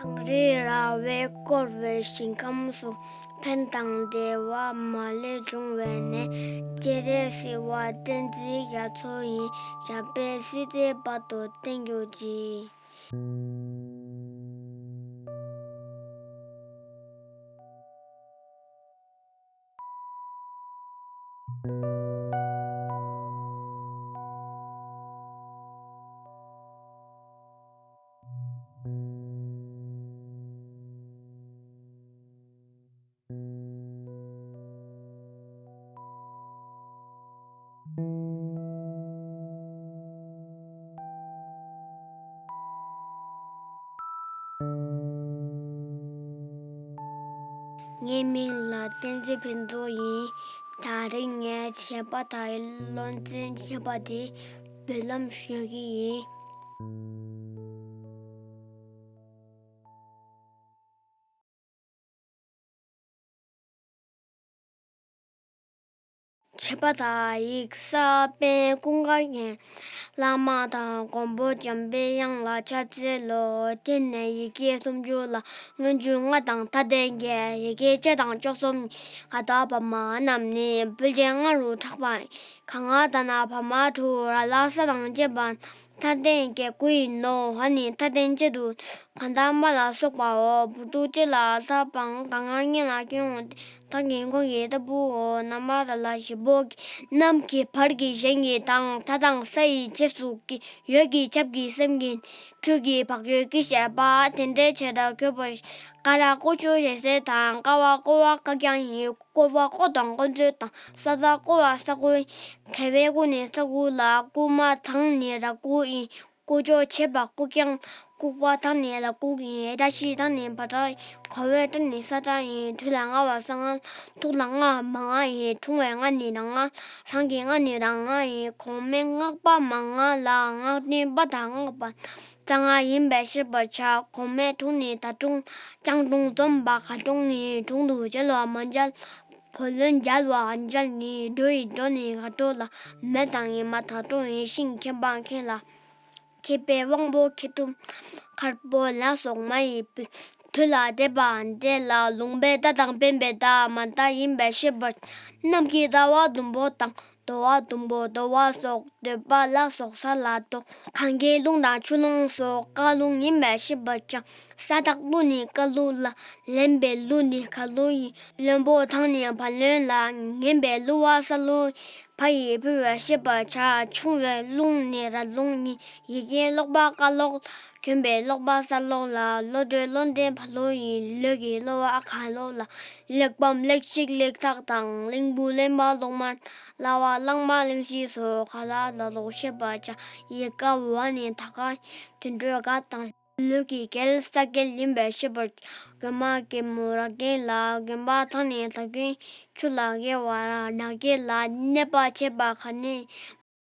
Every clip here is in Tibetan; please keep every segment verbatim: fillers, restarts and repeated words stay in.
གངས་རི་ར་བས་བསྐོར་བའི་ཞིང་ཁམས་སུ། ཕན་དང་བདེ་བ་མ་ལུས་འབྱུང་བའི་གནས། སྤྱན་རས་གཟིགས་དབང་བསྟན་འཛིན་རྒྱ་མཚོ་ཡི། ཞབས་པད་སྲིད་མཐའི་བར་དུ་བརྟན་གྱུར་ཅིག། ངའི་མིང་ལ་བསྟན་འཛིན་ཕུན་ཚོགས་ཡིན། དེ་རིང་ངས་བྱེད་པ་དང་བློ་འཛིན་བྱེད་པ་དེ་འབུལ་ལམ་ཞུ་གི་ཡིན། བྱེད་པ་དང་ཡིག་གསར་པའི་ཀུན་དགའ་རྒྱན། བླ་མ་དང་མགོན་པོ་འཇམ་པའི་དབྱངས་ལ་ཕྱག་འཚལ་ལོ། དེ་ནས་ཡི་གེ་སུམ་ཅུ་ལ་མངོན་བརྗོད་ལྔ་དང་མཐའ་དོན་བརྒྱད། ཡི་གེ་བཅུ་དང་བཅུ་གསུམ་ག་ད་བ་མ་རྣམས་ནི་འཕེལ་ཆེན་ལྔ་རུ་གྲགས་པ་ཡིན། ག་ང་ད་ན་བ་མ་དྲུག་ར་ལ་ས་དང་བཅས་པ། མཐའ་དོན་བརྒྱད་དགུ་ཡིན་ནོ། ཨ་ནི་མཐའ་དོན་གཅིག་ཏུ་གང་དག་མ་ལ་སོགས་པའོ། བུ་དུ་སྤྱི་ལ་ལྷ་དང་གང་ང་གཉིས་ལ་སྐྱོན་འོང་སྟེ། ད་གིན་ཁོང་གི་ལྟ་བུའོ། ན་མ་ར་ལ་བཞི་པོ་གི་ནམ་གྱི་བར་གྱི་གཞན་གྱི་དང་། མཐའ་དང་ས་ཡི་རྗེས་སུ་སྐྱེ། ཡོད་ཀྱི་ཁྱབ་ཀྱི་སེམས་ཀྱི་འཁྲུལ་གྱི་བག་ཡོད་ཀྱི་བཤད་པ། དེ་འདྲའི་ཆེད་དུ་གྱུར་པ། ཀ་ར་ཀུ་ཅོ་ཞེས་ཟེར་དང་། ཀ་བ་ཀོ་བ་ཀ་རྐྱང་ཡིན། ཀོ་བ་ཀོ་དང་ཀོ་མཛོད་དང་། ས་ད་ཀོ་བ་ས་ཀོ་ཡིན། ག་བའི་ཀུ་ནི་ས་ཀུ་ལ། ཀུ་མ་དང་ནི་ར་ཀུ་ཡིན། ཀུ་ཅོ་བྱེད་པ་ཀུ་རྐྱང་། ལྐུགས་པ་དང་ནི་ལ་ལྐུགས་ཡིན། བཀྲ་ཤིས་དང་ནི་བ་སྒྲ་ཡིན། གོ་བའི་སྒྲ་ནི་ས་སྒྲ་ཡིན། དུས་ལ་ལྔ་བ་ས་ལྔ། ཐུགས་ལ་ལྔ་བ་མ་ལྔ་ཡིན། འཁྲུངས་པའི་ལྔ་ནི་ར་ལྔ། རང་གི་ལྔ་ནི་ར་ལྔ་ཡིན། གོང་མའི་སྔགས་པ་མ་ལྔ་ལ། སྔགས་འདོན་པ་དང་སྔགས་པ་རྩ་ལྔ་ཡིན་པས་ཤེས་པར་བྱ། གོང་མའི་དྲུང་ནི་ད་དྲུང་། རྐྱང་དྲུང་འཛོམས་པ་ག་དྲུང་ཡིན། དྲུང་དུ་མཇལ་བ་མ་མཇལ། བུ་ལོན་མཇལ་བ་མཇལ་ནི། འགྲོ་ཡི་འགྲོ་ནི་ག་འགྲོ་ལ། མེ་དང་ཉི་མ་ད་དྲུང་ཡིན། ཤིང་མཁན་པ་མཁན་ལ། མཁས་པའི་དབང་པོ་མཁས་གྲུབ་མཁར་པོ་ལ་སོགས་མ་ཡི་བུ། དུས་ལ་འདས་པའང་འདས་ལ། ལུང་པའི་མཐའ་དང་བརྟེན་པའི་མཐའ། མ་མཐའ་ཡིན་པས་ཤེས་པར། གནམ་གྱི་ཟླ་བ་ཟླུམ་པོ་དང་། དོ་བ་ཟླུམ་པོ་དོ་བ་སོགས། འདོད་པ་ལ་སོགས་ས་ལ་དོ། གངྒཱའི་ཀླུང་དང་ཆུ་ཀླུང་སོགས། བཀའ་ཀླུང་ཡིན་པས་ཤེས་པར་བྱ། ས་བདག་ཀླུ་ནི་བཀའ་ཀླུ་ལ། ལེན་པའི་ཀླུ་ནི་ག་ཀླུ་ཡིན། བློན་པོ་དང་ནི་བ་ལོན་ལ། ངན་པའི་ཀླུ་བ་ས་ཀླུ། བ་ཡིས་འཕུལ་བས་ཤེས་པར་བྱ། ཕྱུང་བའི་ཀླུང་ནི་ར་ཀླུང་ཡིན། ཡི་གེའི་ཀློག་པ་ཀ་ཀློག་གྱོན་པའི་ཀློག་པ་ས་ཀློག་ལ། བློ་གྲོས་བློ་ལྡན་བ་ཀླུ་ཡིན། ལུས་ཀྱི་ཀླུ་བ་ཨ་ག་ཀླུ་ལ། གླེགས་བམ་གླེགས་ཤིང་གླེགས་ཐག་དང་། གླིང་བུ་གླེན་པ་གློག་དམར། ལ་བ་གླང་མ་གླིང་བཞི་སོགས། ག་ལ་ལ་ལོག་ཤེས་པར་བྱ། ཡི་ག་བ་ནི་ད་ག་དུད་འགྲོའི་ག་དང་། ལུས་ཀྱི་རྒྱལ་ས་རྒྱལ་ཡིན་པས་ཤེས་པར། རྒྱུ་མ་རྒྱལ་མོ་ར་རྒྱལ་ལ། རྒྱུ་མ་དང་ནི་ད་རྒྱུན་ཆུ་ལ་རྒྱལ་བ་ར་ན་རྒྱལ་ལ། གནོད་པ་བྱེད་པ་ག་ནི།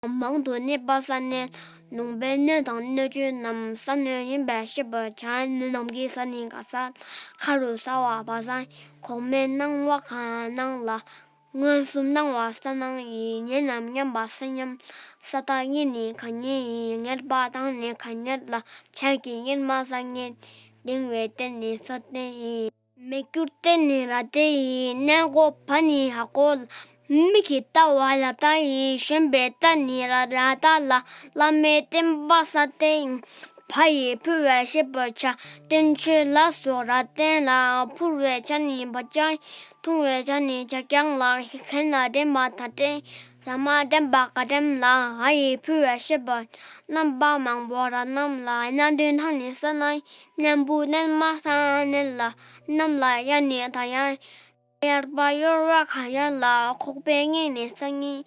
མང་དུ་གནོད་པ་ས་གནོད། ལུང་པའི་སྣོད་དང་སྣོད་བཅུད་རྣམས། ས་སྣོད་ཡིན་པས་ཤེས་པར་བྱ། སྣོད་ནམ་མཁའི་ས་ནི་ག་ས། མཁའ་རུ་ས་བ་བ་ས། གོང་མའི་སྣང་བ་ག་སྣང་ལ། མངོན་སུམ་སྣང་བ་ས་སྣང་ཡིན། ཉིད་རྣམས་མཉམ་པ་ས་མཉམ། ས་བདག་ཉིད་ནི་ག་ཉིད་ཡིན། ཉེར་པ་དང་ནི་ག་ཉེར་ལ། བྱ་གི་སྙེ་མ་ས་སྙེ། གདིང་བའི་རྟེན་ནི་ས་རྟེན་ཡིན། མི་འགྱུར་རྟེན་ནི་ར་རྟེན་ཡིན། གནས་འགོ་བ་ནི་ཧ་གོ་ལ། མིག་གིས་ལྟ་བ་ལ་ལྟ་ཡིན། བཞོན་པའི་ལྟ་ནི་ར་ར་ལྟ་ལ། བླ་མའི་བསྟན་པ་ས་བསྟན་ཡིན། བ་ཡིས་འཕུལ་བས་ཤེས་པར་བྱ། བསྟན་བཅོས་ལ་སོགས་ར་བསྟན་ལ། འཕུར་བའི་བྱ་ནི་བ་བྱ། འཐུང་བའི་བྱ་ནི་བྱ་རྐྱང་ལ། གན་ལ་འདྲེན་པ་ད་འདྲེན། ཟ་མ་འདྲེན་པ་ག་འདྲེན་ལ། འ་ཡིས་འཕུལ་བས་ཤེས་པར། རྣམ་པ་མང་པོ་ར་རྣམས་ལ། སྣ་བདུན་དང་ནི་ས་སྣ་ཡིན། སྣ་བུག་སྣལ་མ་ས་སྣལ་ལ། རྣམས་ལ་གཡར་ནི་ད་གཡར། གཡར་པ་གཡོར་བ་ག་གཡར་ལ། ཁོག་པའི་སྙིང་ནི་ས་སྙིང་།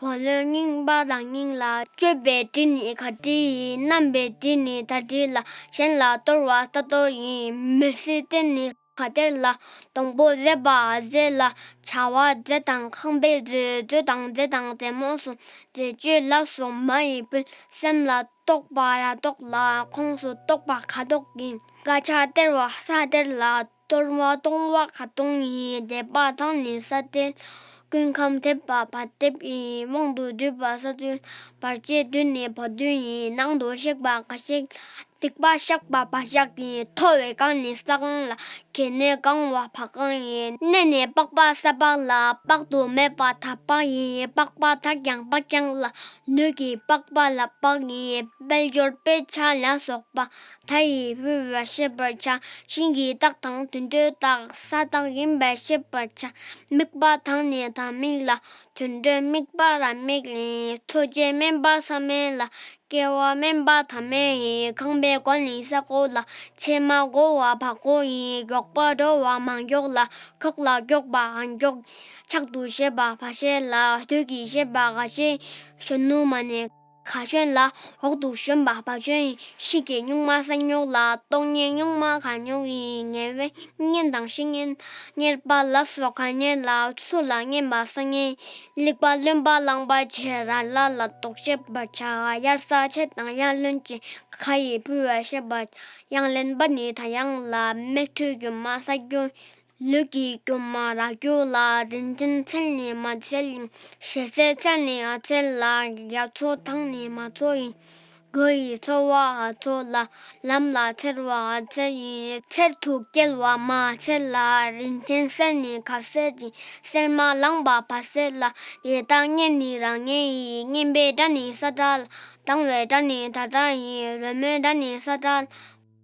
བུ་ལོན་རྙིང་པ་རང་རྙིང་ལ། གཅོད་པའི་དྲི་ནི་ག་དྲི་ཡིན། མནམ་པའི་དྲི་ནི་ད་དྲི་ལ། གཞན་ལ་གཏོར་བ་ས་གཏོར་ཡིན། མི་སྲིད་རྟེན་ནི་ག་སྟེར་ལ། སྡོང་པོ་མཛེས་པ་མཛེས་ལ། བྱ་བ་མཛེས་དང་ཁང་པའི་མཛེས། མཛོད་དང་མཛེས་དང་མཛེས་མོ་སོགས། མཛེས་བཅོས་ལ་སོགས་མ་ཡིས་འཕུལ། སེམས་ལ་རྟོག་པ་ར་རྟོག་ལ། ཁོངས་སུ་གཏོགས་པ་ག་གཏོགས་ཡིན། སྐད་ཆ་སྟེར་བ་ས་སྟེར་ལ། གཏོར་བ་གཏོང་བ་ག་གཏོང་ཡིན། འདས་པ་དང་ནི་ས་སྟེར། ཀུན་ཁམས་འདས་པ་བ་འདས་ཡིན། དབང་དུ་བསྡུས་པ་ས་བསྡུས། བར་ཆད་བསྡུས་ནི་བ་བསྡུས་ཡིན། ནང་དུ་གཤེགས་པ་ག་གཤེགས། སྡིག་པ་བཤགས་པ་བག་ཆགས་ཡིན། ཐོ་བས་གང་ནི་ས་གང་ལ། གད་སྙིགས་གང་བ་བ་གང་ཡིན། གནས་ནི་པགས་པ་ས་བག་ལ། དཔག་ཏུ་མེད་པ་ཐ་བག་ཡིན། པགས་པ་དག་ཀྱང་བག་ཀྱང་ལ། ལུས་ཀྱི་པགས་པ་ལ་བག་ཡིན། དཔལ་འབྱོར་དཔེ་ཆ་ལ་སོགས་པ། མཐའ་ཡས་འབུལ་བ་བྱེད་པར་བྱ། ཤིང་གི་རྟགས་དང་དུད་འགྲོའི་རྟགས། ས་དག་ཡིན་པར་ཤེས་པར་བྱ། དམིགས་པ་དང་ནི་དམ་དམིགས་ལ། དུད་འགྲོའི་དམིགས་པ་ར་དམིགས་ལ། འཚོ་བྱེད་སྨན་པ་ས་སྨན་ལ། སྐྱེ་བ་སྨན་པ་ཐ་སྨན་ཡིན། ཁང་པའི་སྒོ་ནི་ས་སྒོ་ལ། ཕྱེ་མ་སྒོ་བ་བ་སྒོ་ཡིན། མགྱོགས་པ་འགྲོ་བ་མ་མགྱོགས་ལ། མགྱོགས་ལ་མགྱོགས་པ་ཨ་མགྱོགས། ཕྱག་ཏུ་བྱེད་པ་བ་བྱེད་ལ། དུས་ཀྱི་བྱེད་པ་ག་བྱེད། གཞོན་ནུ་མ་ནི་ག་གཞོན་ལ། འོག་ཏུ་བྱོན་པ་བ་བྱོན་ཡིན། ཤིང་གི་སྨྱུག་མ་ས་སྨྱུག་ལ། སྟོང་ཉིད་སྨྱུག་མ་ག་སྨྱུག་ཡིན། ཉེ་བའི་གཉེན་དང་བཤེས་གཉེན། གཉེར་པ་ལ་སོགས་ག་གཉེར་ལ། ཚུལ་ལ་ངན་པ་ས་ངན། ལེགས་པ་བློན་པ་བླངས་པ་བྱེད། ར་ལ་ལ་ལྡོག་བྱེད་པར་བྱ། དབྱར་ས་ཆེ་དང་དབྱར་བློན་ཆེ། ག་ཡི་བུ་བ་ཤེས་པ། དབྱངས་ལེན་པ་ནི་ད་དབྱངས་ལ། མིག་འཕྲུལ་སྒྱུ་མ་ས་སྒྱུ། ལུས་ཀྱི་སྒྱུ་མ་ར་སྒྱུ་ལ། རིན་ཆེན་ཚལ་ནི་མ་ཚལ་ཡིན། ཞལ་ཟས་ཚལ་ནི་ཨ་ཚལ་ལ། རྒྱ་མཚོ་དང་ནི་མ་མཚོ་ཡིན། གོས་ཡི་ཚོ་བ་ཨ་ཚོ་ལ། ལམ་ལ་ཚེར་བ་ཨ་ཚེར་ཡིན། ཚེར་དུ་སྐྱེལ་བ་མ་ཚེར་ལ། རིན་ཆེན་གསེར་ནི་ག་གསེར་ཡིན། གསེར་མ་ལངས་པ་བ་གསེར་ལ། ཡི་དྭགས་གཉན་ནི་ར་གཉན་ཡིན། གཉན་པའི་སྒྲ་ནི་ས་སྒྲ་ལ། དང་བའི་སྒྲ་ནི་ད་སྒྲ་ཡིན། རོལ་མོའི་སྒྲ་ནི་ས་སྒྲ་ལ།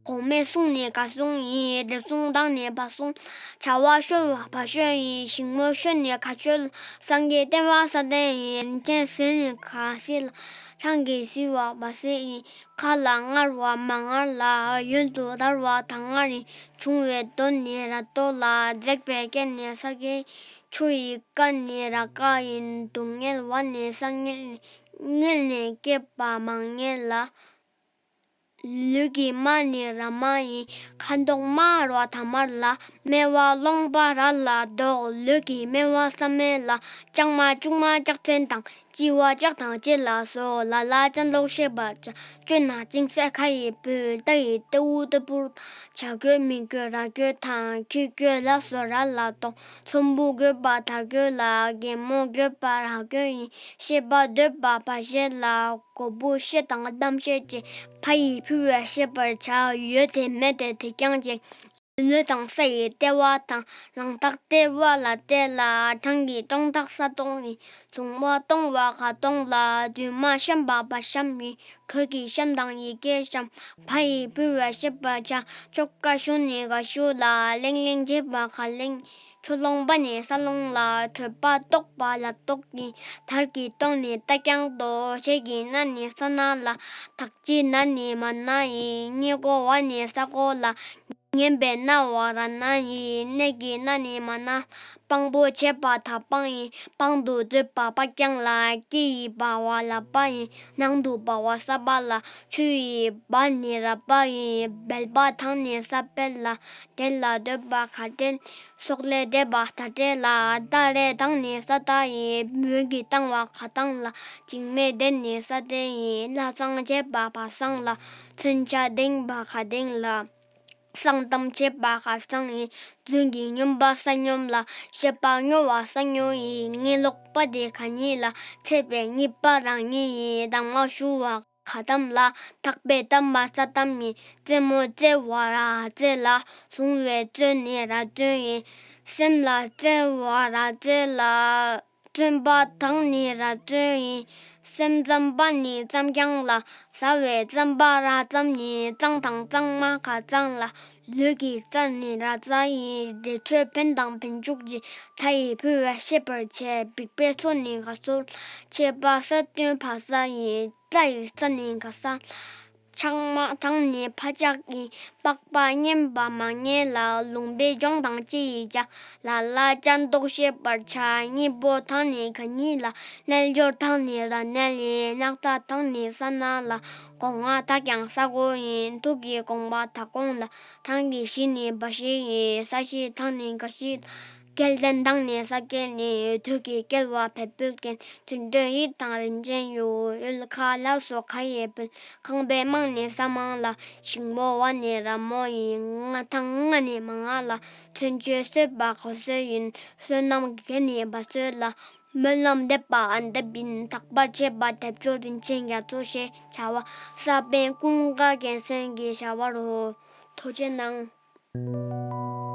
གོང་མའི་གསུང་ནི་ག་གསུང་ཡིན། འདིར་གསུང་དང་ནི་བ་གསུང་། བྱ་བ་བཤོལ་བ་བ་བཤོལ་ཡིན། ཞིང་རྨོ་བཤོལ་ནི་ག་བཤོལ། སངས་རྒྱས་བསྟན་པ་ས་བསྟན་ཡིན། རིན་ཆེན་གཟི་ནི་ག་གཟི་ལ། ཆང་གིས་བཟི་བ་བ་བཟི་ཡིན། ཁ་ལ་མངར་བ་མ་མངར་ལ། ཡུལ་དུ་དར་བ་ད་མངར་ཡིན། བྱུང་བའི་དོན་ནི་ར་དོ་ལ། འཛེག་པའི་སྐད་ནི་ས་སྐད། ཆུ་ཡི་ཀ་ནི་ར་ཀ་ཡིན། སྡུག་བསྔལ་བ་ནི་ས་བསྔལ། བསྔལ་ནི་སྐྱེས་པ་མ་བསྔལ་ལ། ལུས་ཀྱི་རྨ་ནི་ར་རྨ་ཡིན། ཁ་དོག་དམར་བ་ཐ་མར་ལ། སྨེ་བ་རློན་པ་ར་ལ་དོག་ལུས་ཀྱི་སྨེ་བ་ས་སྨེ་ལ། ལྕང་མ་ལྕུག་མ་ལྕག་ཚན་དང་། ལྕི་བ་ལྕགས་དང་ལྕེ་ལ་སོགས། ལ་ལ་ལྕགས་ལྡོག་ཤེས་པར་བྱ། གཅོད་ན་ཅིང་ཟད་ཁ་ཡི་བུ། རྟ་ཡི་རྟེའུ་རྟེ་བུར། བྱ་རྒོད་མི་རྒོད་ར་རྒོད་དང་། ཁྱི་རྒོད་ལ་སོགས་ར་ལ་དོག་ཚོམ་བུ་རྒོད་པ་ད་རྒོད་ལ། རྒན་མོ་རྒོད་པ་ར་རྒོད་ཡིན། བཤད་པ་འདོད་པ་བ་བཤད་ལ། མགོ་བོ་ཤེས་དང་གཏམ་བཤད་ཅེས། ཕ་ཡི་བུ་བས་ཤེས་པར་བྱ། ཡོད་དེ་མེད་དེ་དེ་རྐྱང་ཅེས། ལུས་དང་ས་ཡི་ལྟེ་བ་དང་། རང་རྟགས་ལྟེ་བ་ལ་བལྟས་ལ། གྲངས་ཀྱི་སྟོང་རྟགས་ས་སྟོང་ཡིན། གཟུང་བ་སྟོང་བ་ག་སྟོང་ལ། དུས་མ་གཤམ་པ་བ་གཤམ་ཡིན། གོས་ཀྱི་གཤམ་དང་ཡི་གེ་གཤམ། ཕ་ཡི་བུ་བས་ཤེས་པར་བྱ། ཆོ་ག་ཞུ་ནི་ག་ཞུ་ལ། གླེང་གླེང་བྱེད་པ་ག་གླེང་། ཆུ་ལོང་པ་ནི་ས་ལོང་ལ། གྲོད་པ་ལྟོགས་པ་ལ་ལྟོགས་ཡིན། དར་གྱི་ལྟོ་ནི་རྟ་རྐྱང་ལྟོ། བྱེད་ཀྱི་ན་ནི་ས་ན་ལ། དག་ཅི་ན་ནི་མ་ན་ཡིན། གཉིད་ཁུག་པ་ནི་ས་ཁུག་ལ། ངན་པའི་ན་བ་ར་ན་ཡིན། གནས་ཀྱི་ན་ནི་མ་ན། སྤང་པོ་བྱེད་པ་ད་སྤང་ཡིན། སྤང་དུ་སྡོད་པ་སྤ་རྐྱང་ལ། སྐེ་ཡི་བ་བ་ལ་སྤ་ཡིན། ནང་དུ་བ་བ་ས་བ་ལ། ཆུ་ཡི་བ་ནི་ར་བ་ཡིན། སྦལ་པ་དང་ནི་ས་སྦལ་ལ། བྲེལ་ལ་སྡོད་པ་ག་བྲེལ། སོག་ལེ་བྲེད་པ་ད་བྲེད་ལ། ད་རེ་དང་ནི་ས་ད་ཡིན། མོན་གྱི་བཏང་བ་ག་བཏང་ལ། འཇིགས་མེད་བདེ་ནི་ས་བདེ་ཡིན། ལྷ་བསང་བྱེད་པ་བ་བསང་ལ། མཚོན་ཆ་གདེངས་པ་ག་གདེངས་ལ། བསང་གཏམ་བྱེད་པ་ག་བསང་ཡིན། རྫུན་གྱི་སྨྱོན་པ་ས་སྨྱོན་ལ། བཤད་པ་སྨྱོ་བ་ས་སྨྱོ་ཡིན། ངན་ལོག་པ་དེ་ག་ཉིད་ལ། ཚད་པའི་ཉེས་པ་རང་ཉིད་ཡིན། གདམས་ངག་ཞུ་བ་ག་གདམས་ལ། ཐག་པས་བསྡམས་པ་ས་བསྡམས་ཡིན། རྩེད་མོ་རྩེ་བ་ར་རྩེ་ལ། བཟུང་བའི་རྩོད་ནི་ར་རྩོད་ཡིན། སེམས་ལ་རྩེ་བ་ར་རྩེ་ལ། བརྩོན་པ་དང་ནི་ར་བརྩོན་ཡིན། སེམས་ཙམ་པ་ནི་ཙམ་རྐྱང་ལ། ཟ་བའི་ཙམ་པ་ར་ཙམ་ཡིན། གཙང་དང་གཙང་མ་ག་གཙང་ལ། ལུས་ཀྱི་རྩ་ནི་ར་རྩ་ཡིན། འབྲས་ཆོས་ཕན་དང་ཕན་ཕྱུག་ཅིང་། མཐའ་ཡི་བུ་བས་ཤེས་པར་བྱ། འབིགས་པའི་མཚོ་ནི་ག་མཚོ། ཆད་པ་ས་བསྟུན་བ་ས་ཡིན། རྩ་ཡི་ས་ནི་ག་ས། ཆགས་མ་དང་ནི་ཕ་ཆགས་ཡིན། པགས་པ་མཉེན་པ་མ་མཉེན་ལ། ལུང་པའི་ལྗོངས་དང་ལྕེ་ཡི་རྒྱ། ལ་ལ་ཅན་ལྡོག་ཤེས་པར་བྱ། གཉིས་པོ་དང་ནི་ག་གཉིས་ལ། རྣལ་འབྱོར་དང་ནི་ར་རྣལ་ཡིན། སྣག་ཚ་དང་ནི་ས་ན་ལ། སྒོ་ང་དག་ཀྱང་ས་སྒོ་ཡིན། ཐུགས་ཀྱི་དགོངས་པ་དག་དགོངས་ལ། གྲངས་ཀྱི་བཞི་ནི་བ་བཞི་ཡིན། ས་བཞི་དང་ནི་ག་བཞི། སྐལ་ལྡན་དང་ནི་ས་སྐལ་ནི། དུས་ཀྱི་སྐལ་བ་བལ་པོའི་རྒྱན། དུད་འགྲོའི་ཡིད་དང་རིན་ཆེན་ཡུལ། ཡུལ་ཁ་ལ་སོགས་ཁ་ཡི་བུ། ཁང་པའི་རྨང་ནི་ས་རྨང་ལ། ཞིང་རྨོ་བ་ནི་ར་རྨོ་ཡིན། རྔ་དང་རྔ་ནི་མ་རྔ་ལ། ཚོན་གཅོད་གསོད་པ་ག་གསོད་ཡིན། བསོད་ནམས་དགེ་ནི་བ་གསོད་ལ། སྨོན་ལམ་འདེབས་པ་འདེབས་པ་ཡིན། དག་པར་བྱེད་པ་དལ་འབྱོར་རིན་ཆེན་རྒྱ་མཚོ་ཞེས་བྱ་བ། ས་པཎ་ཀུན་དགའ་རྒྱལ་མཚན་གྱི་བྱ་བ་རུ། ཐུགས་རྗེ་གནང་།